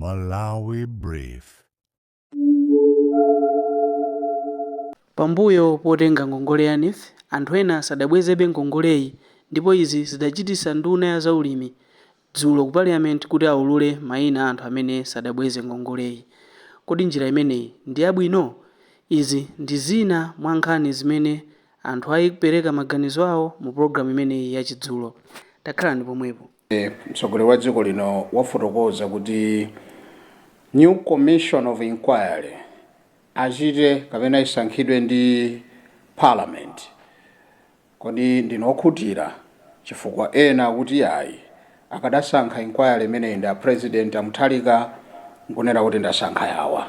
Malawi Brief. Pambuyo potenga ngongole ya neef, anthu ena sadabwezebe ngongoleyi ndipo izi zidachititsa nduna ya zaulimi dzulo ku parliament kuti aulule mayina a anthu amene sadabweze ngongoleyi. Kodi njira imeneyi ndi yabwino? Izi ndi zina mwa nkhani zimene anthu ayipereka maganizo awo mu pologalamu imeneyi ya Chidzulo. Takhalani pomwepo. Mtsogoleri wa dziko lino wafotokoza kuti new commission of inquiry achite kapena isankhidwe ndi parliament. Kodi ndinu okhutira? Chifukwa ena akuti ayi, akadasankha inquiry imeneyi ndi a President a Mutharika nkunena kuti ndasankha yawa.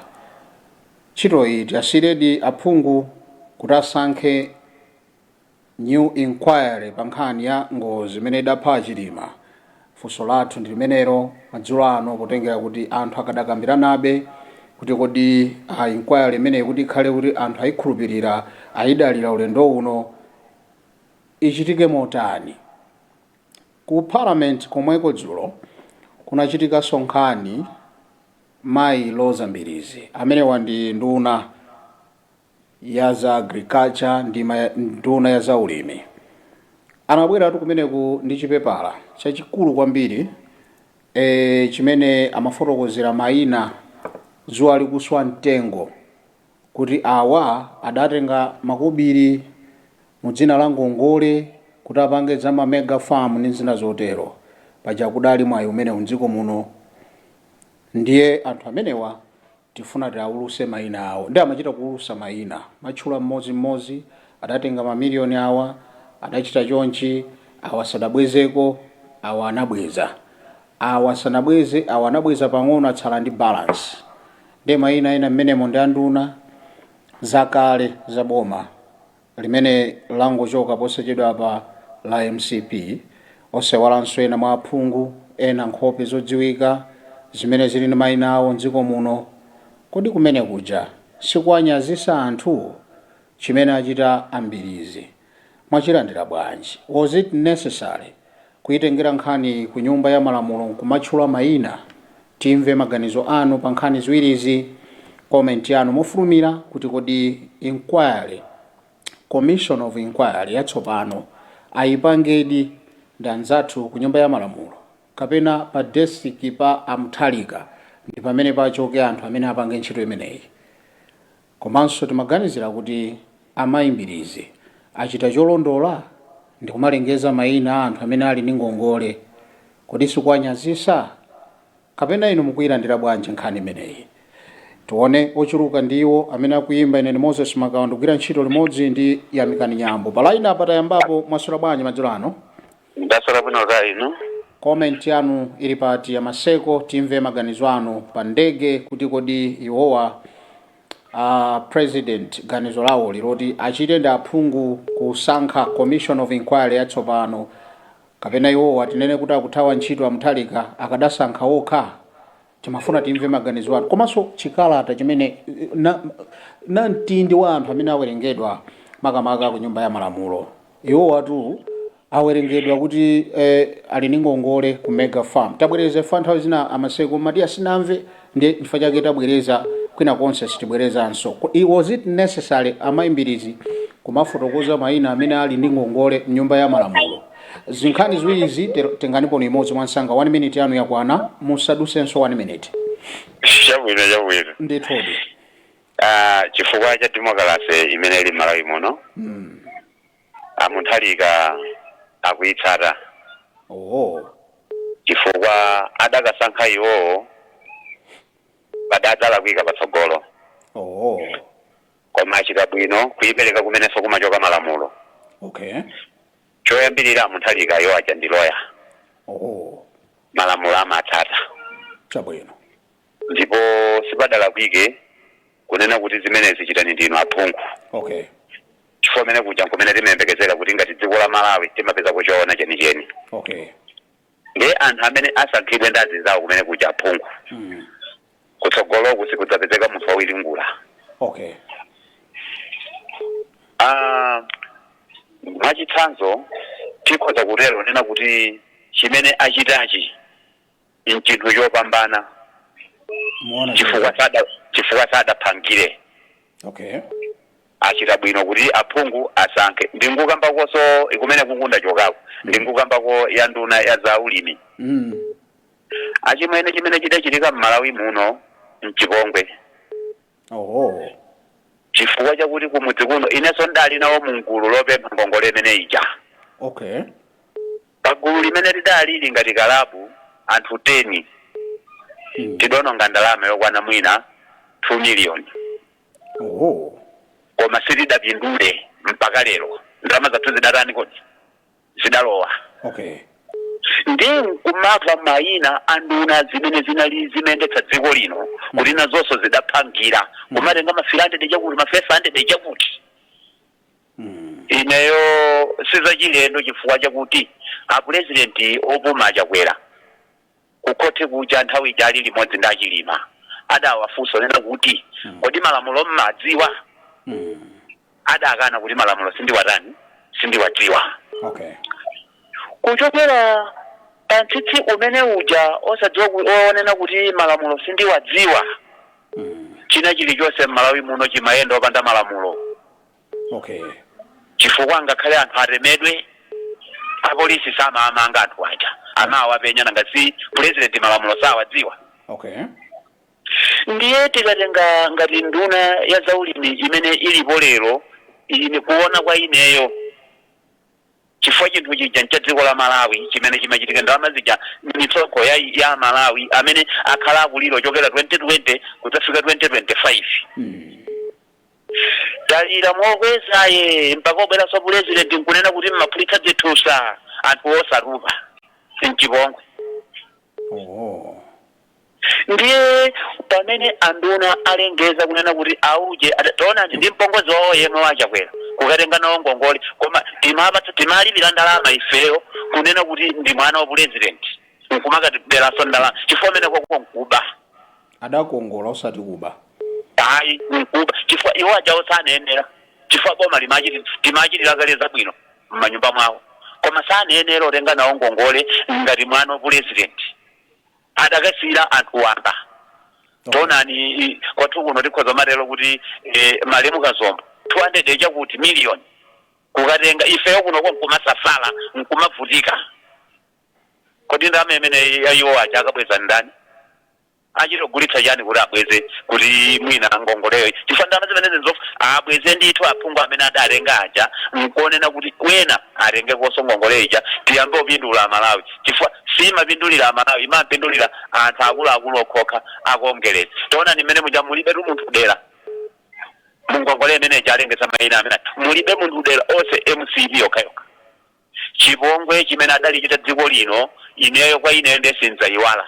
Ntchitoyi tiyasiyiredi aphungu kuti asankhe new inquiry pa nkhani ya ngozi imene idapha a Chilima? Funso lathu ndi limenelo madzulo ano potengera kuti anthu akadakambiranabe kuti kodi a inquiry imeneyi kuti ikhale kuti anthu ayikhulupirira, ayidalira ulendo uno, ichitike motani? Ku parliament komweko dzulo kunachitikanso nkhani. Mayi Roza Mbilizi, amenewa ndi nduna ya za agriculture ndi nduna ya za ulimi, anabweratu kumeneku ndi chipepala chachikulu kwambiri chimene amafotokozera mayina dzuwa likuswa mtengo kuti awa adatenga makobiri mu dzina la ngongole kuti apange za ma mega farm ndi zina zotero. Paja kudali mwayi umenewu mdziko muno, ndiye anthu amenewa tifuna tiawuluse mayina awo. Ndi amachita kuwulusa mayina, matchula mmodzimmodzi, adatenga mamiliyoni awa, adachita chonchi, awa sadabwezeko, awa anabweza, awa sanabweze, awa anabweza pang'ono, atsala ndi balance. Ndiye mayina ena mmenemo ndi anduna zakale za boma limene langochoka posachedwapa la mcp, osayiwalanso ena mwa aphungu ena, nkhope zodziwika zimene zili ndi mayina awo mdziko muno. Kodi kumene kuja sikuwanyazisa anthu? Chimene achita a Mbilizi mwachilandira bwanji? Was it necessary kuitengera nkhani ku nyumba ya malamulo nkumatchula mayina? Timve maganizo anu pa nkhani ziwirizi. Comment yanu mofulumira kuti kodi inquiry, commission of inquiry yatsopano ayipangedi ndi anzathu ku nyumba ya malamulo kapena pa desk pa a Mutharika ndi pamene pachoke anthu amene apange ntchito imeneyi? Komanso timaganizira kuti amayi Mbilizi achita cholondola ndikumalengeza mayina a anthu amene ali ndi ngongole? Kodi sikuwanyazisa? Kapena inu mukuyilandira bwanji nkhani imeneyi? Tione ochuluka ndi iwo amene akuyimba. Ine ndi Moses Makawa, ndikugwira ntchito limodzi ndi Yamikani Nyambo. Pa line apa tayambapo. Mwaswera bwanji madzulo ano? Ndaswera bwino, kaya inu? Comment yanu ili pati ya Maseko? Timve maganizo anu pa ndege kuti kodi iwowa president ganizo lawo liloti achite ndi aphungu kusankha commission of inquiry yatsopano, kapena iwowa tinene kuti akuthawa ntchito a Mutharika, akadasankha okha? Timafuna timve maganizo anu komanso chikalata chimene na mtindi wa anthu amene awerengedwa makamaka ku nyumba ya malamulo. Iwo watu awerengedwa kuti ali ndi ngongole ku mega farm. Tabwereza ifa nthawi zina amaseko mati asinamve, ndi chifukwa chake tabwereza, kwina konse sitibwerezanso. Was it necessary amayi Mbilizi kumafotokoza mayina amene ali ndi ngongole mnyumba ya malamulo? Zinkhani ziwirizi, tenganipo imodzi mwansanga. 1 minute yanu yakwana, musadusenso 1 minute. Chabwino, chabwino. Ndithudi. Ah, chifukwa cha democracy imene ili m'Malawi muno, a Mutharika akuyitsata chifukwa adakasankha iwowo padadzalakwika patsogolo. Koma achita bwino kuyipereka kumenenso kumachoka malamulo. Choyambirira, a Mutharika iwo aja ndi loya. Malamulo amatsata. Ndipo sipadalakwike kunena kuti zimenezi chitani ndinu aphungu, chifukwa kumene kuja nkumene timayembekezera kuti ngati dziko la Malawi timapeza kuchoona chenicheni. Ndiye anthu amene asankhidwe ndi azinzawo kumene kuja aphungu, kutsogoloku sikudzapezeka munthu wawiringula. Ah, mwachitsanzo tikhoza kutero nena kuti chimene achitachi nchinthu chopambana. Muona. Chifukwa sadaphangire. Achita bwino kuti aphungu asankhe. Ndingukambakonso kumene kukunda chokako, ndingukambako ya nduna ya zaulimi. Achimwene, chimene chidachitika m'Malawi muno mchipongwe. Chifukwa chakuti kumudzi kuno inenso ndali nawo mungulu lopempha ngongole imene ija. Pagulu limene lidalili ngati kalabu anthu 10, tidononga ndalama yokwana mwina 2 million. Koma sitidapindule mpaka lero. Ndalama zathu zidatani kodi? Zidalowa. Ndi nkumamva mayina a nduna zimene zinali zimayendetsa dziko lino kuti nazonso zidaphangira kumatenga ma 300 chakuti, ma 500 chakuti. Ineyo sizachilendo, chifukwa chakuti apurezidenti opuma Achakwera kukhothe kuja nthawi ija ali limodzi ndi Achilima adawafunsa nena kuti, "Kodi malamulo mmadziwa?" Adakana kuti malamulo sindiwatani, sindiwadziwa. Kuchokera pa mtsitsi umene uja osadziwa onena kuti malamulo sindiwadziwa, china chilichonse m'Malawi muno chimayenda opanda malamulo. Chifukwa ngakhale anthu atemedwe, apolisi samamanga anthu aja, amawapenya. Nanga si president malamulo sawadziwa? Ndiye tikatenga ngati nduna ya zaulimi imene ilipo lero, ine kuona kwa ineyo, chifukwa chinthu chija ncha dziko la Malawi chimene chimachitika, ndalama zija misonkho ya Malawi amene akhala akulira ochokera 2020 kudzafika 2025. Talira mokwezaye mpaka obweranso president nkunena kuti mmaphulitsa zithusa anthu osatupa, mchipongwe. Ndiye pamene anduna alengeza kunena kuti auje taona ndi mpongozi wawo yemwe waChakwera kukatenga nawo ngongole, koma timapatsa, timalipira ndalama ifeyo kunena kuti ndi mwana wa president, nkumakatiberanso ndalama, chifukwa amene kwako nkuba. Adakongola, osati kuba. Ayi, nkuba, chifukwa iwo ajawo sanayenera, chifukwa boma timachitira kale zabwino m'manyumba mwawo, koma sanayenera otenga nawo ngongole ngati mwana wa president. Adakasiyira anthu wamba. Taonani, kwathu kuno tikhoza matero kuti malemu Kazombo 200 chakuti million kukatenga, ifeyo kunoko nkumasafala, nkumavutika. Kodi ndalama imene yayiwo aja akabweza ndani? Achitogulitsa chani kuti abweze, kuti mwina ngongoleyo? Chifukwa ndalama zimene zinzofu abweze ndithu aphungu amene adatenga aja, nkuonena kuti wena atengekonso ngongole ija, tiyambe kupindula Amalawi, chifukwa simapindulira Amalawi, imapindulira anthu akuluakulu okhokha akongereza. Taonani mmene muja mulibetu munthu dera mungongole imene ija alengeza mayina amene mulibe munthu dera, onse MCP yokhayokha. Chipongwe chimene adalichita dziko lino, ineyo kwa ineyo ndesinzayiwala.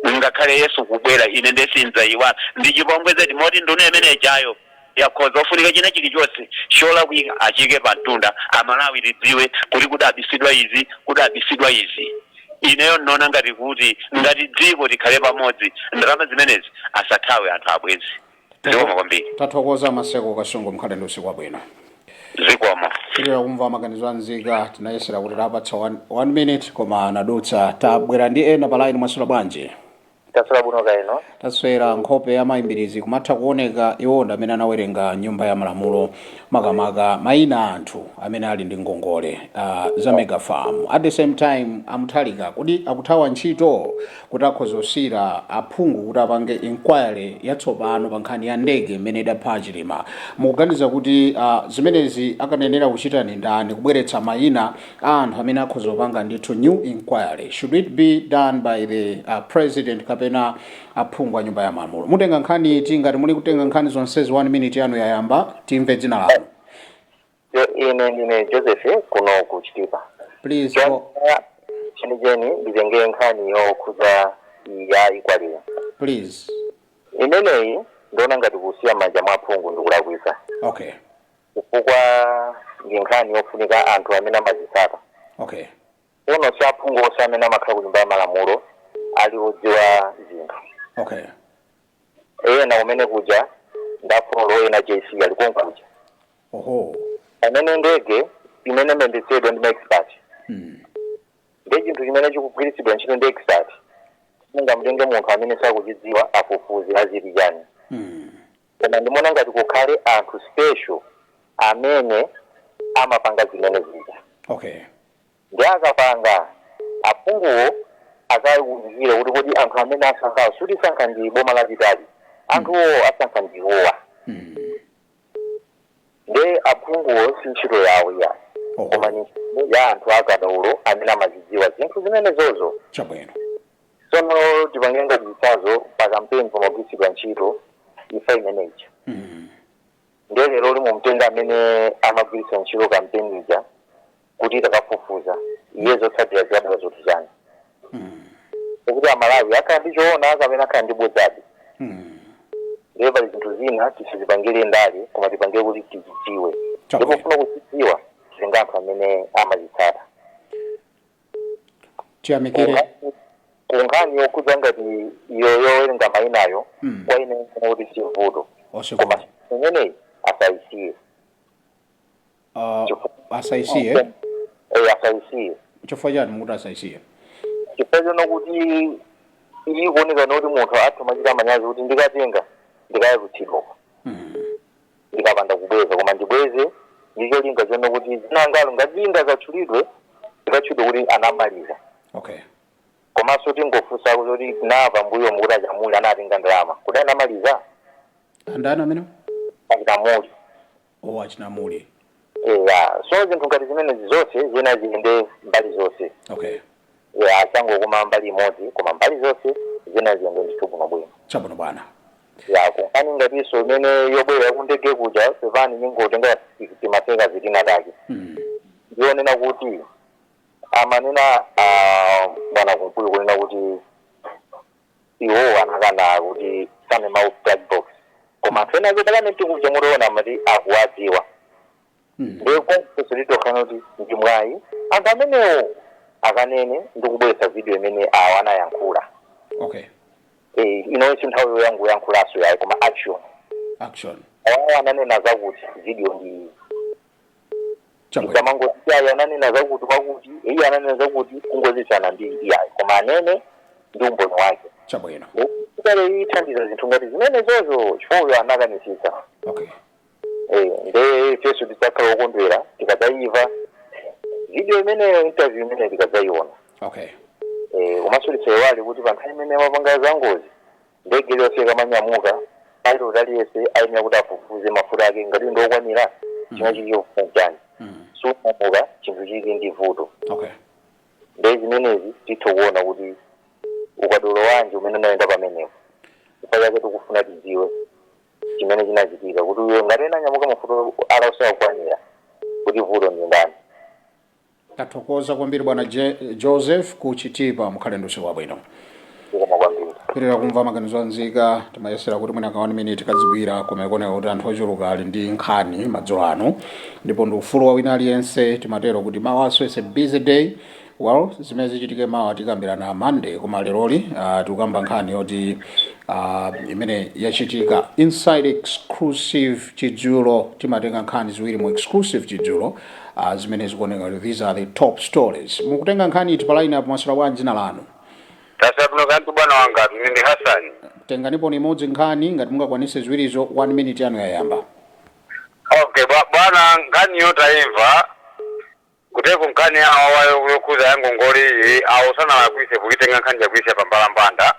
Ngakhale Yesu kubwera, ine ndesinzayiwala. Ndi chipongwe zedi, moti nduna imene ijayo yakhoza ofunika china chilichonse cholakwika achike pa mtunda, Amalawi tidziwe kuti kudabisidwa izi, kudabisidwa izi. Ineyo nnaona ngati kuti ngati dziko tikhale pamodzi, ndalama zimenezi asathawe, anthu abwezi. Zikomo kwambiri. Tathokoza, Maseko Kasungu, mkhale ndi usiku wabwino. Zikomo. Tilira kumva maganizo anzika. Tinayesera kuti tapatsa one minute koma anadutsa. Tabwera ndi ena pa line. Mwaswera bwanji? Taswera bwino kaino. Taswera. Nkhope ya mayimbirizi kumatha kuoneka iwonda amene anawerenga Nyumba ya Malamulo, makamaka mayina a anthu amene ali ndi ngongole za mega farm. At the same time, aMutharika kuti akuthawa ntchito kuti akhoza kusiyira aphungu kuti apange inquiry yatsopano pa nkhani ya ndege imene idapha Chilima. Mukuganiza kuti zimenezi akanenera kuchita ni ndani, kubweretsa mayina a anthu amene akhoza kupanga ndithu new inquiry? Should it be done by the president kapena aphungu a Nyumba ya Malamulo? Mutenga nkhani iti? Ngati muli kutenga nkhani zonsezi, 1 minute yanu yayamba. Timve dzina lanu. Ine ndine Joseph kuno ku Chitipa. Please go. Chenicheni nditenge nkhani yokhuza ya inquiry. Please. Imeneyi ndiona ngati kusiya m'manja mwa phungu ndikulakwisa, chifukwa ndi nkhani yofunika anthu amene amazitsata. Uno si aphungu onse amene amakhala ku Nyumba ya Malamulo ali odziwa zinthu. Ena kumene kuja ndafolo, ena JC ali konkuja. Pamene ndege imene imayendetsedwa ndi ma expert, ndi chinthu chimene chikugwiritsidwa ntchito ndi expert. Mungamutenge munthu amene sakuchidziwa afufuze aziti chani? Koma ndimaona ngati kukhale anthu special amene amapanga zimene zija. Ndi akapanga, aphunguwo akawunikire kuti kodi anthu amene asankhawo, sutisankha ndi boma lapitali, anthuwo asankha ndi iwowa. Nde aphunguwo si ntchito yawo iya, koma ni ntchito ya anthu akadaulo amene amazidziwa zinthu zimene zozo. Tsono tipange ngati chitsanzo, pa kampeni pamagwiritsidwa ntchito ifa imeneyi. Ndiye lero limumtenga amene amagwiritsa ntchito kampeni ija kuti takafufuza iye, zotsatira ziyabwera zoti chani? Kuti Amalawi akhala ndi choona kapena akhala ndi bodzabe? Ndiye pali zinthu zina tisazipangire ndale, koma tipangire kuti tizidziwe. Ndipo funa kuzidziwa, titenga anthu amene amazitsata. Tiyamikire. Ku nkhani yokhudza ngati iyo yowerenga mayinayo, kwa ine nkona kuti sivuto, koma imeneyi asayisiye. Asayisiye? Eh, asayisiye. Chifukwa chani mukuti asayisiye? Chifukwa chono kuti iyi kuoneka noti munthu athu machita manyazi kuti ndikatenga ndikayakutsidwa ndikapanda kubweza, koma ndibweze ndi cholinga chono kuti zinangalo ngati zatchulidwe, zikatchulidwe kuti anamaliza. Komanso tingofunsako zoti tinamva mbuyo mukuti achamuli anatenga ndalama, kuti anamaliza? Andani amene? Achinamuli. O, achinamuli. Eya, so zinthu ngati zimenezi zonse zina ziyende mbali zonse. Ya, sangokoma mbali imodzi, koma mbali zonse zina ziyende ndithu bwinobwino. Chabwino, bwana. Ya, kunkhani ngatinso imene yobwera kundege kuja, pepani, ningotenga timaseka zitina take. Ndionena kuti amanena, bwana Kunkuyu kunena kuti iwo anakana kuti sanema black box, koma anthu ena ake palamenti kuja mutaona amati akuwadziwa. Ndiye konse litokhala kuti ndi mwayi anthu amenewo akanene ndi kubweretsa video imene awo anayankhula. Eh, ino si nthawi yoyankhulaso yayi, koma action. Action. Awawo ananena zakuti video ndi iyi. Isamangoti ayi ananena zakuti kwakuti, iye ananena zakuti, kungozitsana ndi iyayi, koma anene ndi umboni wake. Ikale ithandiza zinthu ngati zimene zozo, chifukwa uyo anakanisisa. Eh, nde ifeso tidzakhala okondwera tikadzayiva video imeneyo, interview imeneyo tikadzayiona. Eh, komanso tisaiwale kuti pa nthawi imene mapanga za ngozi, ndege iliyonse ikamanyamuka, pilot aliyense ayenera kuti afufuze mafuta ake ngati ndi okwanira, china chili chofuna chani. Sunyamuka chinthu chili ndi vuto. Nde zimenezi titha kuona kuti ukadaulo wanji umene unayenda pamenepo. Chifukwa chake tikufuna tidziwe chimene chinachitika, kuti uyo ngati ena anyamuka mafuta ala osakwanira, kuti vuto ndi ndani. Tathokoza kwambiri, bwana Joseph kuchitipa. Mukhale ndi usiku wabwino. Zikomo kwambiri. Pitira kumva maganizo anzika. Timayesera kuti mwina ka 1 minute kazigwira, koma ikuoneka kuti anthu ochuluka ali ndi nkhani madzulo ano, ndipo ndi ufulu wa wina aliyense. Timatero kuti mawaso is a busy day. Well, zimene zichitike mawa tikambirana Monday, koma leroli tikukamba nkhani yoti imene yachitika inside Exclusive Chidzulo. Timatenga nkhani ziwiri mu Exclusive Chidzulo, zimene zikuoneka kuti these are the top stories. Mukutenga nkhani iti pa line apo? Mwaswera bwanji? Dzina lanu? Tasabino kantu, bwana wanga, ine ndi Hasani. Tenganipo imodzi nkhani ngati mungakwanise ziwirizo. 1 minute yanu yayamba. Okay, bwana, nkhani yotayimva kuteko nkhani yawo yokhuza ya ngongole iyi, awo sanalakwise kuitenga nkhani yakuisiya pambalambanda.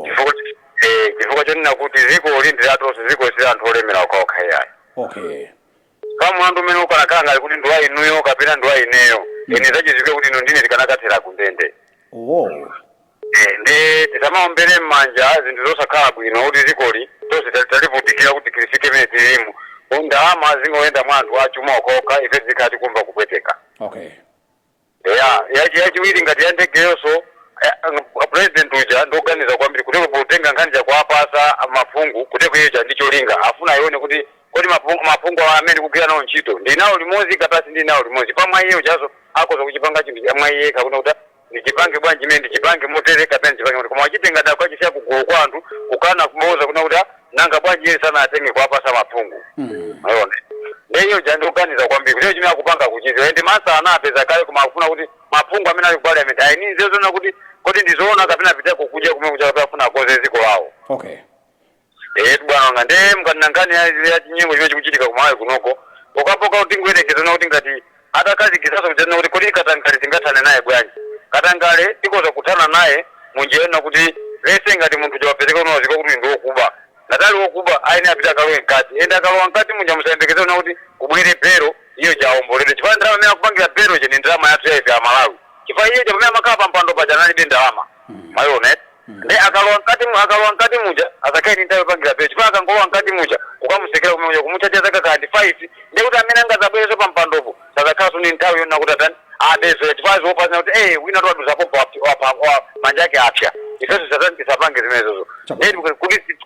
Chifukwa chifukwa chonena kuti ziko lindi latonse, ziko si anthu olemera okhaokha iyayi. Pa mulandu umene ukanakhala ngati kuti ndiwa inuyo kapena ndiwa ineyo, ine zachizike kuti inu ndine tikanakathera kundende. Ndi tisamaombere m'manja zinthu zosakhala bwino, kuti zikoli tonse talivutikira kuti tilifike imene tilimo. Ndalama zingoyenda mwa anthu achuma okhaokha, ife tizikhala tikumva kupweteka. Ya, yachiwiri, ngati ya ndegeyonso, president uja ndioganiza kwambiri kuteko potenga nkhani chakuapasa maphungu, kuteko iye cha ndicholinga afuna ayione kuti kodi maphungu awa amene ndikugwira nawo ntchito ndi nawo limodzi kapena sindi nawo limodzi. Pamwa iye uchazo akhoza kuchipanga chinthu cha mwa iye kakuna kuti ndichipange bwanji, imene ndichipange motere kapena ndichipange motere, koma wachitenga dako achisiya kugulu kwa anthu kukana kuboza kuna kuti, "Ah, nanga bwanji iye sanatenge kuapasa maphungu?" Mayiona, ndiyo ja ndikuganiza kwambiri kuti chimene akupanga kuchiziwa, ende masa anapeza kale, koma akufuna kuti maphungu amene ali ku parliament ayini nzeru zona kuti Kodi ndizoona kapena apitako kuja kumene kuja kapena afuna akonze dziko lawo? Okay. Bwana wanga, nde mkanena nkhani ya chinyengo chimene chikuchitika kumalawi kunoko, pokapoka kuti nguyerekeza kuti ngati atakhazikisaso kuchana kuti kodi katangale tingathane naye bwanji? Katangale tikoza kuthana naye munjira ina kuti lese ngati munthu chawapereka unawazika kuti ndi wokuba, ngatali wokuba aine apita akalowe mkati, ende akalowa mkati muja musayembekezere kuti kubwere belo iyo chaomboledwe, chifukwa ndalama imene akupangira belo je ni ndalama yathu ya ife Amalawi, chifukwa iye pamene amakhala pa mpando paja analibe ndalama. Mayiona, ndi akalowa mkati akalowa mkati muja azakhale ndi nthawi yopangira belo, chifukwa akangolowa mkati muja ukamusekera kumene muja kumuchacha zaka kandi 5, ndi kuti amene angazabwereso pa mpandopo sazakhalanso ndi nthawi yona kuti atani abezo, chifukwa zopazina kuti wina tiwaduzapo manja ake apya, ifenso satani tisapange zimenezozo.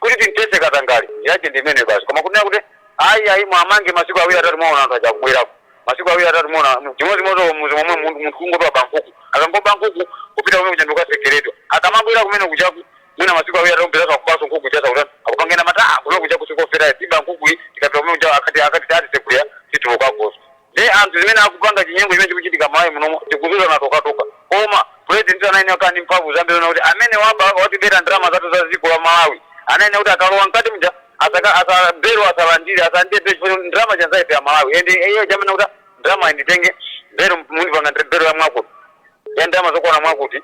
Kuti tintese katangale yache ndi imene basi. Koma kunena kuti ayi ayi, mwamange masiku awiri atatu, mwaona anthu achakubwerako masiku awiri atatu, muona chimodzimodzi muzi momwe munthu kungotowa bankuku, akangoba nkhuku kupita kumene kuja ndikukasekeredwa, akamabwera kumene kuchaku mwina masiku awiri atatu mpeza akubaso nkhuku chasa kuti akupangena mata kumene kuja kusikofera tiba nkhuku iyi, tikapita kumene kuja akati tati sekulya titulukakoso. Ndi anthu zimene akupanga chinyengo chimene chikuchitika Malawi munomo tikuzuzana tokatoka, koma president anaine akani mphamvu zambiri kuti amene waba watibera ndalama zathu za dziko la Malawi anaine kuti akalowa mkati muja asaka asa belo asalandire asalandire belo, chifukwa ndalama chanzaife ya Malawi, ende iyo chamene kuti ndalama nditenge belo mundipanga belo ya mwakuti ya ndalama zokwana mwakuti,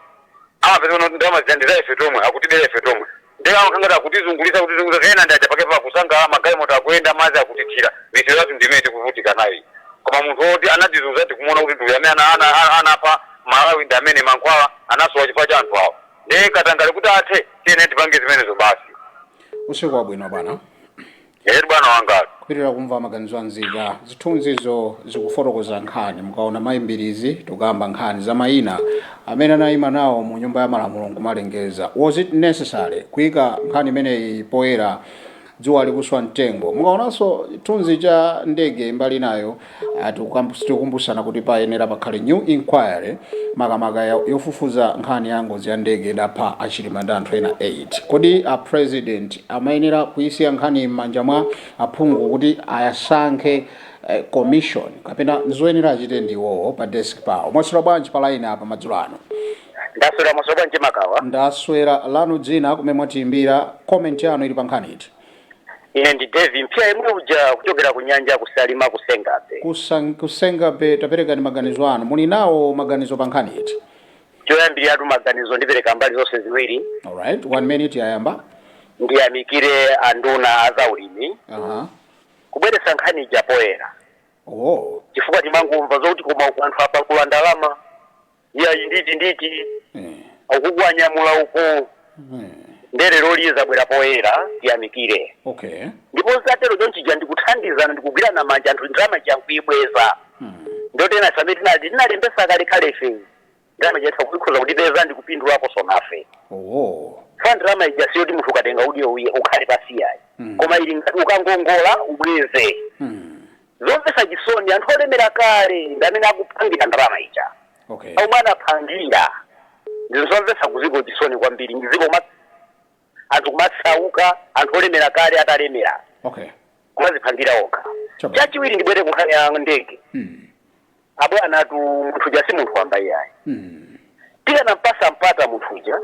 amapeza kuti ndalama zija ife tomwe akutibera ife tomwe, ndiye amakangati akutizungulisa kutizungulisa ena ndi aja pake pakusangala magalimoto akuyenda madzi akutithira misewu yathu ndimene tikuvutika nayo. Koma munthu woti anatizunza tikumuona kuti ndiuyu amene anapha Malawi, ndi amene mankhwala anasowa chifukwa cha anthu awo, ndiye katangale kuti athe tiyene tipange zimenezo basi. Usiku wabwino, bwana. Yetu bwana wanga. Kupitirira kumva maganizo anzika, zithunzizo zikufotokoza nkhani. Mukaona mayimbirizi, tikuyamba nkhani za mayina amene anayima nawo mu nyumba ya malamulo nkumalengeza. Was it necessary kuyika nkhani imeneyi poyera dzuwa likuswa mtengo? Mukaonanso chithunzi cha ndege mbali nayo, tikukumbusana kuti payenera pakhale new inquiry, makamaka yofufuza nkhani ya ngozi ya ndege idapha aChilima ndi anthu ena 8. Kodi a president amayenera kuyisiya nkhani m'manja mwa aphungu kuti ayasankhe commission, kapena nzoyenera achite ndiwowo pa desk pawo? Mwaswera bwanji pa line apa madzulo ano? Ndaswera. Mwaswera bwanji, Makawa? Ndaswera. Lanu dzina, kumene mwatiyimbira, comment yanu ili pa nkhani iti? Ine ndi Davi Mpya imwe uja kuchokera ku nyanja kusalima kusengabe. Kusengabe, taperekani maganizo anu. Muli nawo maganizo pa nkhani iti? Choyambiratu maganizo ndipereka mbali zonse ziwiri. Alright, one minute yayamba. Ndiyamikire anduna azaulimi kubweretsa nkhani ija poyera, chifukwa timangomva zokuti koma uku anthu apakula ndalama, iyayi nditi nditi ukukwanyamula uku, nderero zabwera poyera, tiyamikire. Ndipo zatero chonchija ndikuthandizana ndikugwirana manja anthu ndalama ija nkuibweza. Ndotena ife tinali tinalembesa kale kale ife ndalama ija itha kuikhoza kutipeza ndikupindulapo sonafe. Fa ndalama ija siyoti munthu ukatenga udiyo uye ukhale pasiyayi, koma ili ngati ukangongola ubweze. Zomvetsa chisoni, anthu olemera kale ndi amene akuphangira ndalama ija, omwe anaphangira. Ndizomvetsa kuziko chisoni kwambiri, ndiziko anthu kumasauka, anthu olemera kale atalemera kumaziphangira okha. Chachiwiri, ndibwere kunkhani ya ndege. Abwana atu, munthu uja si munthu wamba iyayi. Tikanampasa mpata munthu uja,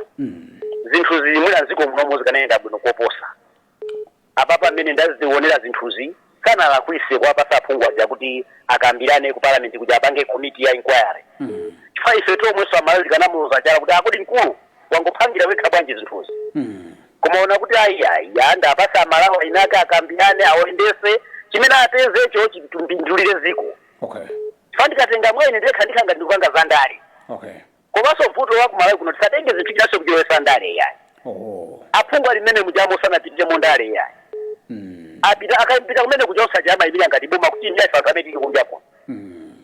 zinthu zimwina mdziko munomo zikanayenda bwino koposa apapa amene ndazionera zinthuzi. Sanalakwise kuwapasa aphungu aja kuti akambirane ku parliament kuti apange committee ya inquiry, chifukwa ife tomwenso Amalawi tikanamuloza chala kuti akuti mkulu wangophangira wekha bwanji zinthuzi. Koma ona kuti ayi ayi, anda apasa Amalawi ainake akambirane, awayendese, chimene apezecho chipindulire ziko. Chifukwa ndikatenga mwene ndekha ndikhanga ndikupanga za ndale. Komanso vuto la kumalawi kuno, tisatenge zinthu chinanso kuchilowesa ndale yayi. Aphungu ali mmene mujamo sanapitire mo ndale yayi. Apita akapita kumene kuja osaja amayimira ngati boma kuti ndiye ife anthu amene tili kunja kuno.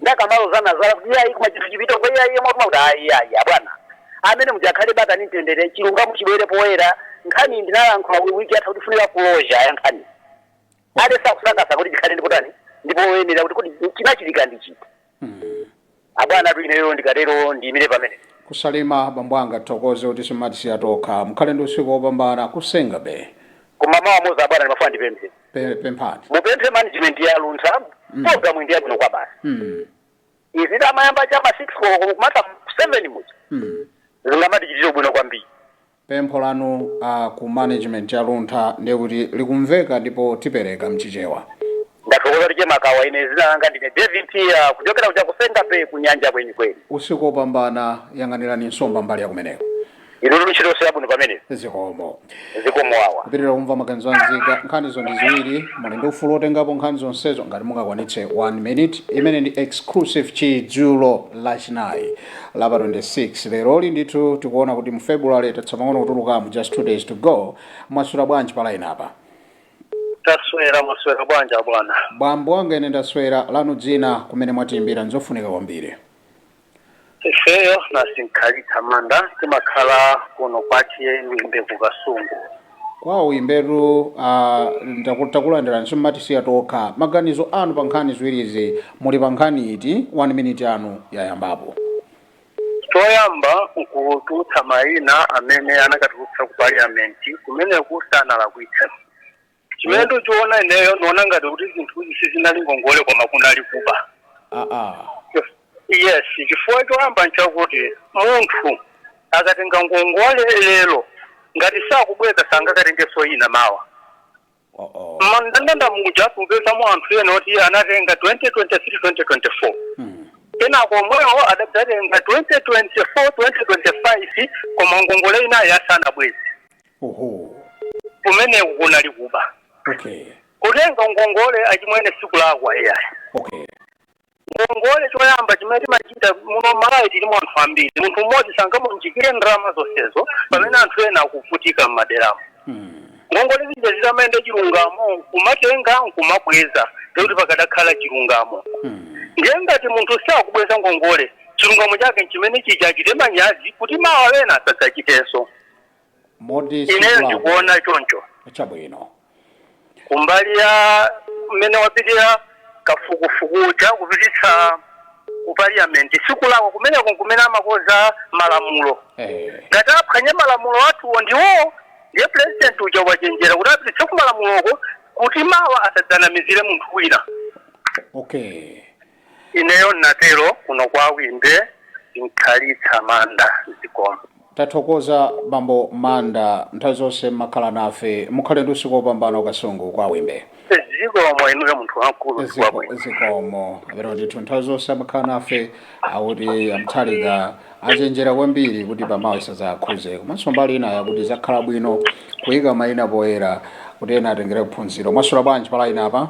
Ndakamalo zanazala kuti iyayi, koma chinthu chipita kwa iyayi motuma kuti ayi ayi, abwana amene muja akhale bata ni mtendere, chilungamo chibwere poyera. Nkhani ndinalankhula wiki yatha kuti funika closure ya nkhani ale sakusakasa kuti chikhale ndipo tani ndipo woyenera kuti kuti chinachitika ndi chiti. Abwana atu, ineyo ndikatero ndiyimire pamene. Kusalima, bambo anga, tithokoze kuti simatisiya tokha. Mukhale ndi usiku wopambana kusenga be. Koma mawa moza, abwana, ndimafuna ndipemphe. Pemphani. Mupemphe management ya Luntha, program ndi yabwino kwa basi. Izi tamayamba chama 6 koloko kumata 7 muja. Zingamatichitire bwino kwambiri. Pempho lanu ku management ya Luntha ndiye kuti likumveka ndipo tipereka mchichewa. Ndathokoza tiche makawa. Ine zina langa ndine David, kuchokera kuja kusenga pe kunyanja kwenikweni. Usiku wopambana, yang'anirani nsomba mbali ya kumeneko. Inu ntchito yabwino pamenepo. Zikomo. Zikomo awa. Kupitirira kumva maganizo anzika, nkhanizo ndi ziwiri, muli ndi ufulu otengapo nkhani zonsezo ngati mungakwanitse 1 minute. Imene ndi exclusive Chidzulo Lachinayi la pa 26 leroli. Ndithu tikuona kuti mu February tatsala kutulukamo, just 2 days to go. Mwaswera bwanji pa line apa? Taswera, mwaswera bwanji bwana? Bambo wanga, ine ndaswera. Lanu dzina, kumene mwatiyimbira, nzofunika kwambiri. Ifeyo nasinkhalitsa Manda, timakhala kuno kwachiye Mbevu, Kasungu. Kwawo imbetu, takulandirani, simmatisiya tokha. Maganizo anu pa nkhani ziwirizi, muli pa nkhani iti? 1 minute yanu yayambapo. Choyamba nkutulutsa mayina amene anakatulutsa ku parliament kumeneku, sanalakwitsa. Chimene ndikuchiona ineyo, niona ngati kuti zinthuzi sizinali ngongole koma kunali kuba. Aa. Yes, chifukwa choyamba nchakuti munthu akatenga ngongole lero, ngati sakubweza sangakatengenso ina mawa. Oh, oh. Mandandanda muja kupezamo anthu ena oti anatenga 2023, 2024, kenako omwewo adadzatenga 2024, 2025, koma ngongole inayi asanabweze. Oho. Kumeneku kunali kuba. Kutenga ngongole, achimwene, sikulakwa iyayi. Ngongole choyamba chimene timachita muno Malawi, tilimo anthu ambiri, munthu mmodzi sangamunjikire ndalama zonsezo pamene anthu ena akuvutika m'maderamo. Ngongole zija zitamayenda chilungamo, nkumatenga nkumabweza, ndikuti pakadakhala chilungamo. Ndiye ngati munthu sakubweza ngongole, chilungamo chake nchimene chija, achite manyazi kuti mawa ena asadzachitenso. Moti Ineyo sikulakwa. ndikuona choncho. Chabwino. Kumbali ya mmene wapitira kafukufuku kupititsa ku parliament, sikulakwa kumeneko, kumene amakoza malamulo. Ngati aphwanye malamulo athuwo ndiwo, ndiye president uja wachenjera kuti apititse ku malamuloko kuti mawa asadzanamizire munthu wina. Ineyo natero, kuno kwa Wimbe, Nkhalitsa Manda, zikomo. Tathokoza bambo Manda, nthawi zonse mmakhala nafe. Mukhale ndi usiku wopambana, Kasungu kwa Wimbe. Zikomo inuyo, munthu wamkulu. Ziko, zikomo. Amene ndithu nthawi zonse amakhala nafe, akuti amthalika achenjera kwambiri kuti pamawa isadzakhuze, komanso mbali ina yakuti zakhala bwino kuyika mayina poyera kuti ena atengere kuphunziro. Mwaswera bwanji pa line apa?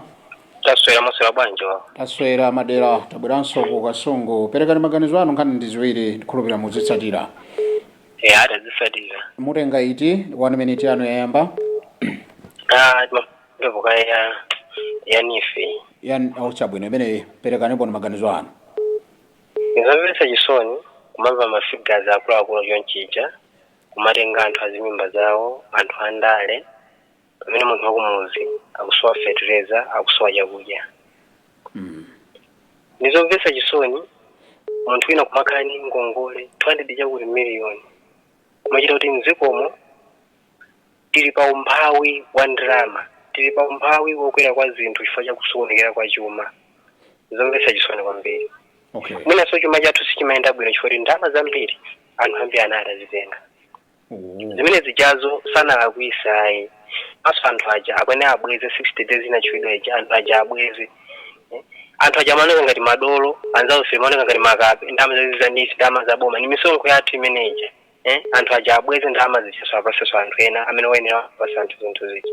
Taswera, mwaswera bwanji wa? Taswera madera, tabweranso ku Kasungu. Perekani maganizo anu, nkhani ndi ziwiri, ndikhulupirira muzitsatira. E, atazitsatira. Mutenga iti? 1 minute yanu yayamba. Ah, timapepuka ya NEEF. Yani chabwino, imeneyi perekanipo ni maganizo anu. Nizomvetsa chisoni kumamva ma figures akuluakulu chonchija, kumatenga anthu azimimba zawo, anthu andale, pamene munthu wakumuzi akusowa fertilizer, akusowa chakudya. Nizomvetsa chisoni munthu wina kumakhala ndi ngongole 200 chakuti miliyoni, kumachita kuti mdzikomo tili pa umphawi wa ndalama, tili pa umphawi wokwera kwa zinthu chifukwa cha kusokonekera kwa chuma. Zomvetsa chisoni kwambiri. Mwinanso chuma chathu sichimayenda bwino chifukwa kuti ndalama zambiri anthu ambiri anali atazitenga. Zimene zijazo sanalakwisa ayi. Maso anthu aja akwene abweze 60 days inachidwa ija, anthu aja abweze. Eh, anthu aja amaoneka ngati madolo, anzawo fe amaoneka ngati makape. Ndalama zazizanisi, ndalama zaboma ni misonkho yathu imeneja. Eh, anthu aja abweze ndalama zichaso, apasenso anthu ena amene oyenera apasa anthu zinthu zija.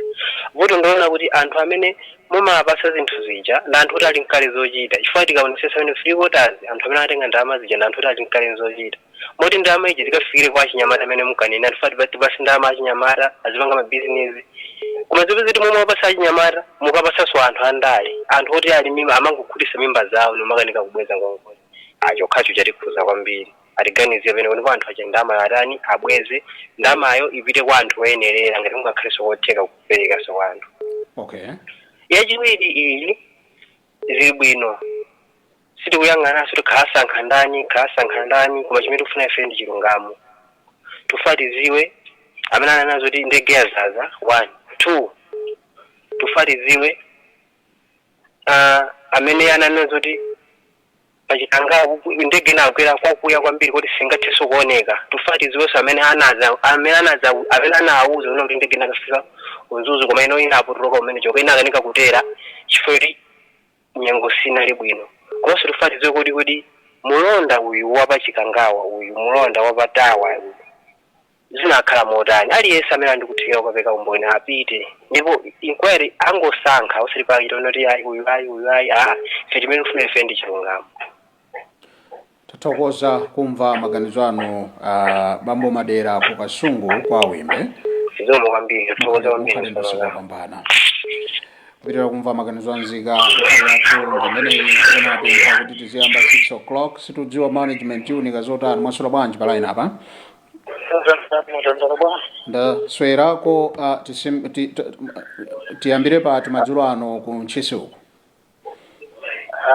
Vuto ndiona kuti anthu amene mumapasa zinthu zija ndi anthu oti ali mkale zochita, chifukwa tikaonesesa amene three quarters anthu amene atenga ndalama zija ndi anthu oti ali mkale zochita. Moti ndalama iji zikafikire kwa achinyamata amene mukanena anthu fati tipase ndalama achinyamata azipanga mabizinesi, koma zipeze kuti momwe wapasa achinyamata mukapasanso anthu andale, anthu oti ali mimba, amangokhutisa mimba zawo nomakanika kubweza ngongole. Chokhacho chatikhuza kwambiri. Atiganizire pene ndipo anthu aja ndalama atani, abweze ndalamayo, ipite kwa anthu oyenerera, ngati mungakhalenso kotheka kuperekanso kwa anthu. Yachiwiri iyi zili bwino, sitikuyang'ananso kuti khasankha ndani, khasankha ndani, koma chimene tikufuna ife ndi chilungamo. Tufa tiziwe amene ananazo kuti ndege yazaza, one, two, tufa tiziwe amene ananazo kuti Pachikangawa ndege inagwera kwakuya kwambiri kuti singathenso kuoneka. Tufati ziwonso amene anaza amene anaza amene anawuza kuti ndege inakafika kuMzuzu, koma ino inapotoloka kumene choko inakanika kutera chifukwa kuti nyengo sinali bwino. Komanso tufati ziwe kuti mulonda uyu wapachikangawa uyu, mulonda wapatawa uyu, zinakhala motani? Aliyense amene andikuthekera kukapeka umboni apite, ndipo inquiry angosankha, osati pakachita kuti ayi uyu, ayi uyu, ayi. Aa, ife chimene tifuna ife ndi chilungamo. Tathokoza kumva maganizo anu, bambo Madera ku Kasungu kwa Wimbe. Zikomo kwambiri, tathokoza kwambiri. Mukhale ndi usiku wopambana. Kupitira kumva maganizo anzika, nthawi yathu ndimeneyi. Enapempha kuti tiziyamba 6 o'clock, situdziwa management iunika zotani. Mwaswera bwanji pa line apa? Ndaswerako. Tiyambire pati madzulo ano ku Ntchisi uku?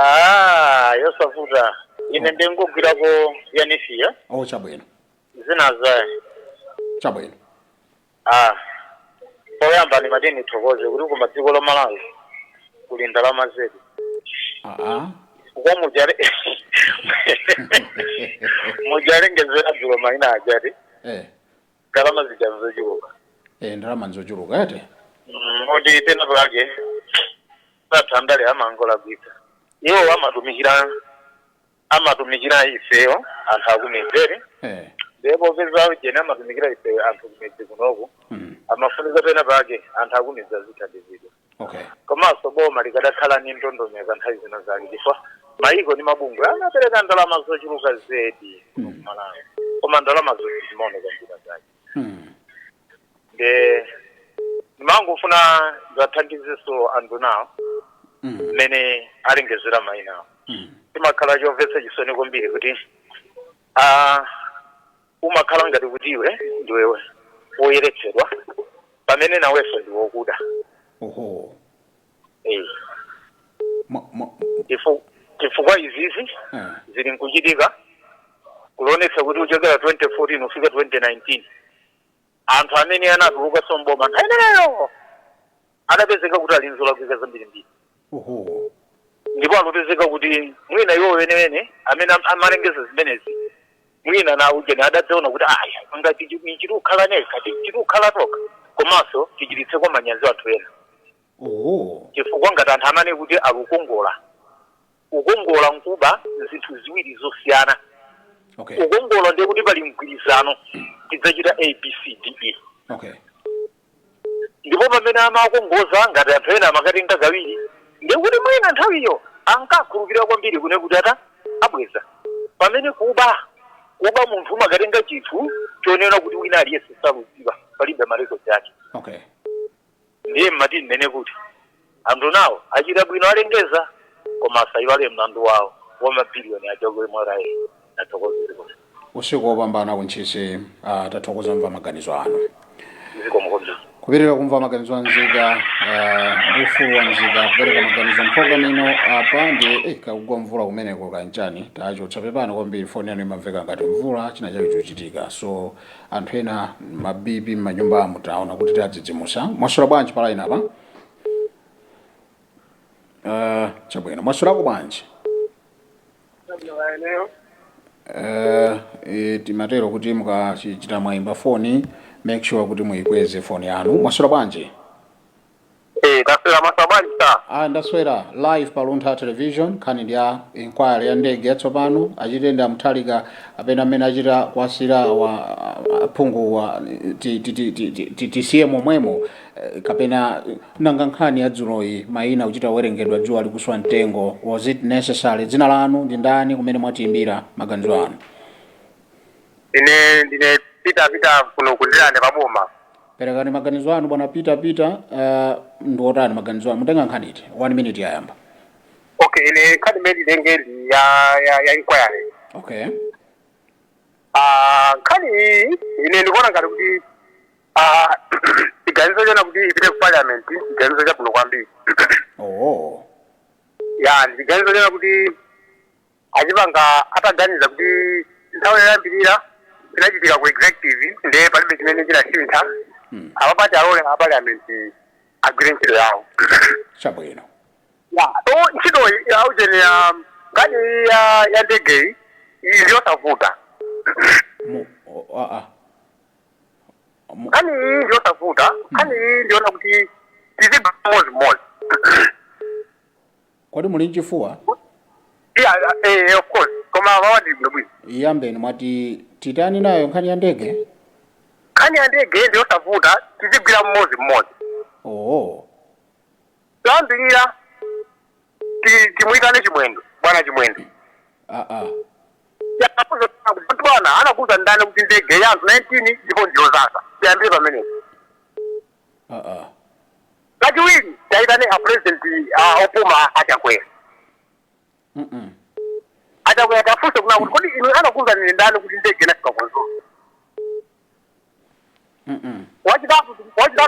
Ah, yosavuta. Ine ndingogwirako ya NEEF ya. Oh, chabwino. Zinazaye. Chabwino. Ah, poyamba ndimati ndithokoze kuti kuma dziko la Malawi kuli ndalama zedu. Aa. Kwa mujale mujalengezera dzulo maina ajati ndalama zija nzochuluka. Eh, ndalama nzochuluka ete. Oti pena pake sathandale amangolagwitsa iwo amatumikira ifeyo anthu akumizere. Ndipo peza jene amatumikira ife anthu kumidzi kunoku, amafunika pena pake anthu akumidzi azithandizidwa. Komanso boma likadakhala ni ndondomeko nthawi zino zake, chifukwa maiko ndi mabungwe anapereka ndalama zochuluka zedi kuno kuMalawi, koma ndalama zonse zimaoneka njira zake. Nde ndimangofuna zathandizenso anthu nawo mmene alengezera mayina awo. Timakhala chomvetsa chisoni kwambiri kuti umakhala ngati kuti iwe ndiwe woyeretsedwa pamene nawenso ndi wokuda. Oho. Eh. Mwa Chifukwa izizi zili nkuchitika kulonetsa kuti kuchokera 2014 kufika 2019 anthu amene anatuluka somboma nthawi imeneyo adapezeka kuti ali nzolakwika zambirimbiri. Oho. Ndipo alopezeka kuti mwina iwo wenewene amene amalengeza zimenezi, mwina na ujeni adadzaona kuti aya ngati tichiti nekha, tichiti kukhala tokha, komanso tichititseko manyazi anthu ena. Oho. Chifukwa ngati anthu amane kuti akukongola, kukongola nkuba zinthu ziwiri zosiyana. Kukongola ndiye kuti pali mgwirizano, tidzachita A B C D E. Ndipo pamene amakongoza ngati anthu ena amakatenga kawiri, ndiye kuti mwina nthawiyo ankakhulupirira kwambiri kune kuti ata abweza, pamene kuba munthu umakatenga chinthu chonena kuti wina aliyense saludziwa, palibe marekodzi ake. Ndiye mmati mmene kuti anthu nawo achita bwino alengeza, koma asayiwale mlandu wawo wa mabiliyoni aja ku MRA. Nathokozere. Usiku wopambana kuNtchisi. Tathokoza mva maganizo anu. Zikomo kwambiri. Kupitirira kumva maganizo a nzika, ufulu wa nzika kupereka maganizo mpulogalamu ino apa ndi kakugwa mvula kumeneko kanchani, tachotsa, pepano kwambiri. Foni yanu imamveka ngati mvula, china chake chochitika, so anthu ena mabibi m'manyumba taona kuti tadzidzimusa. Mwaswera bwanji pa line apa? Chabwino, mwaswerako bwanji? Timatero kuti mukachita mwayimba foni, make sure kuti muyikweze foni yanu. Mwaswera bwanji? Eh, taswera masabali sa. Ah, ndaswera. Live pa Luntha Television, nkhani ndi ya inquiry ya ndege yatsopano. Achite ndi amuthalika apena amene achita kuwasira wa aphungu wa tisiye momwemo, kapena nanga nkhani ya dzuloyi, mayina kuchita kuwerengedwa dzuwa likuswa mtengo, was it necessary? Dzina lanu ndi ndani, kumene mwatiyimbira, maganizo anu? Ine ndine Peter Peter kuno kuNdirande paboma. Perekani maganizo anu, bwana Peter Peter. Ndiotani maganizo anu? Mutenga nkhani iti? One minute yayamba. Okay, ine nkhani imene nditenge ndi ya inquiry. Ah, nkhani iyi ine ndikuona ngati kuti chiganizo chona kuti ipite ku parliament, chiganizo chabwino kwambiri. Ya, ndi chiganizo chona kuti achipanga ataganiza kuti nthawi yoyambirira chinachitika ku executive, ndiye palibe chimene chinasintha. Apapati alole a parliament agwire ntchito yawo. Chabwino. Ya, so ntchitoyi yaujeni ya Nkhani ya ndegeyi iyi ndiyosavuta. Nkhani iyi ndiyosavuta. Nkhani iyi ndiona kuti tizigwira mmodzi. Kodi muli mchifuwa? Yeah, of course, koma mawadi bwino. Iyambeni, mwati titani nayo nkhani ya ndege? Nkhani ya ndege ndiyosavuta, tizigwira mmodzi mmodzi. Oh. Toyambirira, timuyitane Chimwendo, bwana Chimwendo. Kuti bwana, anakuza ndani kuti ndege ya anthu 19 ndipo ndiyozaza? Tiyambire pamenepo. Kachiwiri, tayitane a president opuma, Achakwera. Achakwera tafunse kuna kuti kodi inu anakuza ni ndani kuti ndege inafika ku Mzuzu? Wachitatu,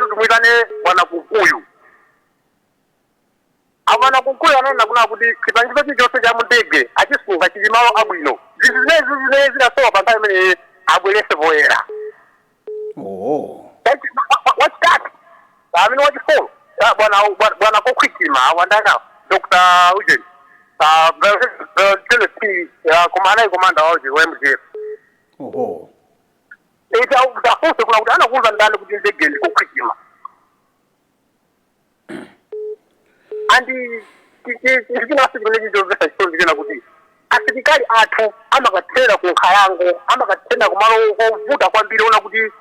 timuyitane bwana Kunkuyu. Abwana Kunkuyu ananena kuna kuti chipangizo chilichonse cha mundege achisunga, chili malo abwino. Zinthu zimene zinasowa pa nthawi imeneyi abwerese poyera. Oh. Wachitatu, amene wachifolo, bwana Kokhwitima wandaka Dr. Eugene koma anayi commander wauje wa MDF. Oho. Tafunse kuna kuti anakuza ndani kuti ndege ndi Kokhwitima? Andi chinaso chimene chichomvetsa chisoni china kuti asilikali athu amakathera ku nkhalango, amakathera kumalo kovuta kwambiri, ona kuti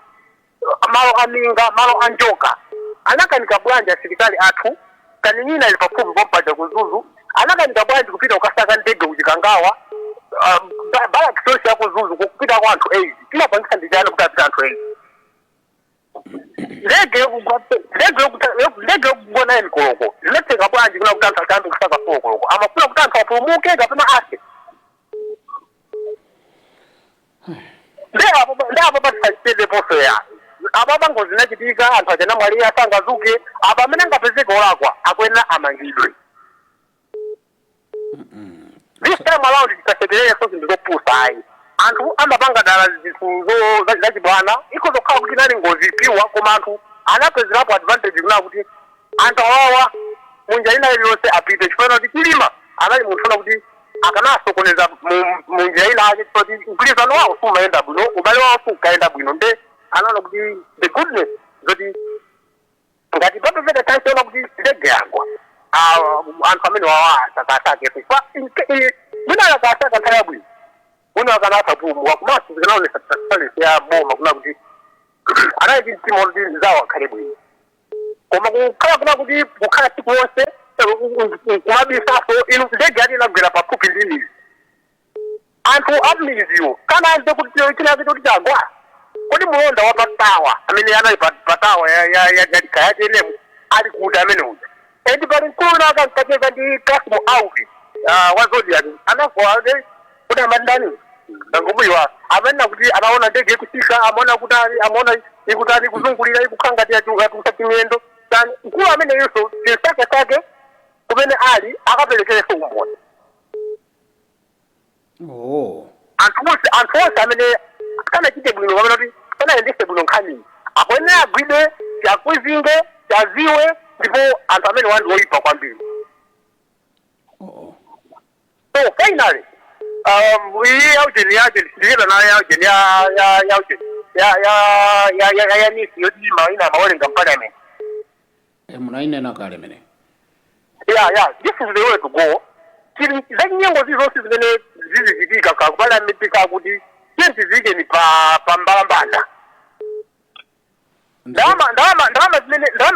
malo aminga, malo anjoka. Anakanika bwanji asilikali athu? Kaninina ili pafupi pompaja ku Mzuzu. Anakanika bwanji kupita kukasaka ndege kuchikangawa? Barracks yonse ya ku Mzuzu kupita kwa anthu 8, tinapangisa ndi chani kuti apita anthu 8? Ndege yokugwa 9 koloko zinatheka bwanji kuna kuti anthu atambe kusaka 4 koloko? Amafuna kuti anthu apulumuke kapena afe? Ndi apo patisachiteposo ya apa ngozi zinachitika, anthu achanamwalira, sangazuke. Apa amene angapezeke olakwa akuyenera amangidwe. This time around tisasekerereso zinthu zopusa, ayi. Anthu amapanga dala zinthu zachibwana. Ikozokhala kuti inali ngozi piwa, koma anthu anapezerapo advantage kuna kuti anthu awawa munjira ina iliyonse apite, chifukwa kuti Chilima anali munthu ona kuti akanasokoneza munjira ina ake, chifukwa kuti mgwirizano wawo sumayenda bwino, ubale wawo sunkayenda bwino. Nde anaona kuti the goodness zoti ngati papezeka chance ona kuti ndege yagwa, anthu amene wawa asakasake, chifukwa mwina akasaka nthawi yabwino mwina akanatha kupulumuka. Komanso zikanaonesa transparency ya boma kuna kuti anali ndi mtima kuti zawo akhale bwino. Koma kukhala kuna kuti kukhala tsiku lonse kumabisaso, inu, ndege yati inagwera pafupi ndi mizi, anthu amiziwo kanamve kuti chinake choti chagwa. Kodi mulonda wa patawa amene anali patawa ya TNM ali kuti amene uja? And pali mkulu wina ankacheza ndi Kasimo Auki wa Zodiak, anafoa kuti amandani ndangomuyiwa, amanena kuti anaona ndege ikusika, amaona kuti ali amaona ikutani, ikuzungulira, ikukhala ngati yatulutsa chimiyendo tani. Mkulu amene yinso tinsakesake kumene ali, akaperekereso umboni. Oh. Anthu onse amene sanachite bwino kapena kuti sanayendese bwino nkhaniyi akuyenera agwidwe, tiakwizinge, tiaziwe, ndipo anthu amene wandi oyipa kwambiri. Oh. So finally, iyi yaujeni yaujeni ndikeda nayo yaujeni ya ya yaujeni ya ya ya ya ya ya NEEF yoti ina mawerenga parliament. E, munainena kale mene. Yeah, this is the way to go. Chili zachinyengo zizonse zimene zizichitika ka parliament, kakuti tiyeni pa mbalambanda. Ndalama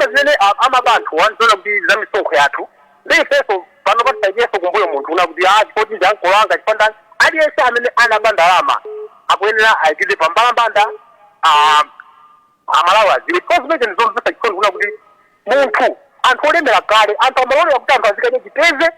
zimene amabanthu wandiona kuti za misonkho yathu, ndi ifenso pano patisaikenso kumbuyo munthu una kuti chifoti ndi ankolo anga, chifo aliyense amene anaba ndalama akuyenera ayikidwe pa mbalambanda, Amalawi adziwe. Because zimene ndizomvetsa chisoni kuna kuti munthu, anthu olemera kale, anthu amalolera kuti anthu azikadya chiteze,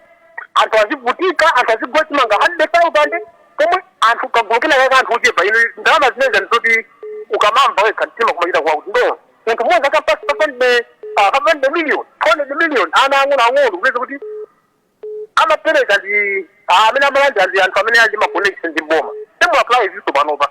anthu azivutika, anthu azigula chimanga 100,000, pomwe anthu kagulu kena kake, anthu ochepa. Ino ndalama zimene ndizoti ukamamva wekha mtima kumachita kuwa kuti ndo munthu mmodzi akapasa 500 million, 200 million, ana ang'ono ang'ono, kupeza kuti amapereka ndi amene amalandira ndi anthu amene ali ndi ma connection ndi mboma. Same applies iso panopa.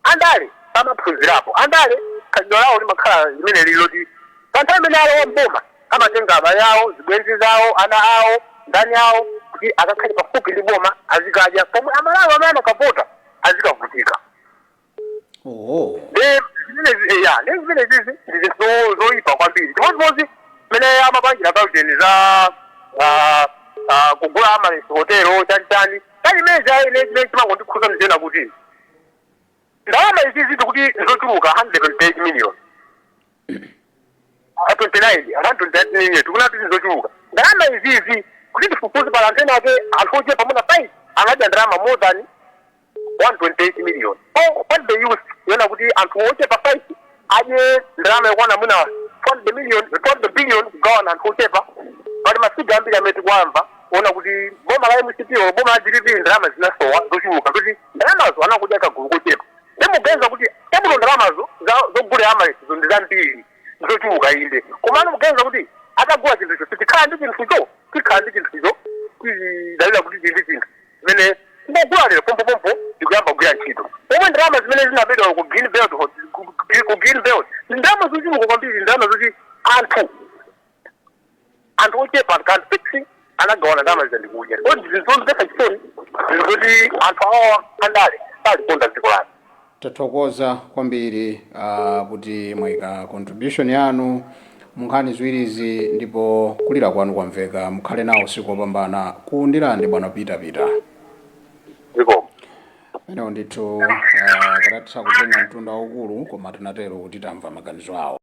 Andale amaphunzirapo, andale khalidwe lawo limakhala limene liloti pa nthawi imene alowa mboma amatenga abale awo, zibwenzi zawo, ana awo, ndani awo. Kuti akakhale pafupi ndi boma, azikadya, pomwe Amalawi amene anakavota azikavutika. Oho. Ndi ya, ndi zimene zizi ndi zinthu zoyipa kwambiri. Chimodzimodzi mmene amapangira kauteni za kugula Amaryllis Hotel, chanichani, kali imene ine chimene chimangondikhuza ndizena kuti ndalama izi ziti kuti zochuluka 128 million, 29, 129 million, tikuna kuti zochuluka ndalama izizi. Kuti tifufuze, pala anthu ena ake, anthu ochepa muna 5 anadya ndalama more than 128 million. So what they use yona kuti anthu ochepa 5 adye ndalama yokwana mwina 200 million, 200 billion, kugawana anthu ochepa. Pali ma figure ambiri amene tikuamva kuona kuti boma la MCP or boma la DPP ndalama zinasowa zochuluka, kuti ndalamazo anakudya kagulu kochepa. Ndimuganiza kuti chabwino, ndalamazo zogulira Amaryllis ndi zambiri, zochuluka inde, komano muganiza kuti atagula chinthucho tikhala ndi chinthucho, tikhala ndi chinthucho, tizidalira kuti tili ndi chinthu zimene ngogula lero pompopompo ndikuyamba kugwira ntchito, pomwe ndalama zimene zinabedwa ku Green Belt, ku Green Belt, ndi ndalama zochuluka kwambiri, ndalama zoti anthu ochepa, anthu anthu 6 anagawana ndalama zija ndikudya. So zinthu zomvetsa chisoni, zinthu zoti anthu awawa andale salikonda dziko lake. Tathokoza kwambiri kuti mwayika contribution yanu mu nkhani ziwirizi, ndipo kulira kwanu kwamveka. Mukhale nawo usiku wopambana. Kundilande, bwana Peter Peter. Zikomo. Menewo ndithu katatha kutenga mtunda waukulu, koma tinatero kuti tamva maganizo awo.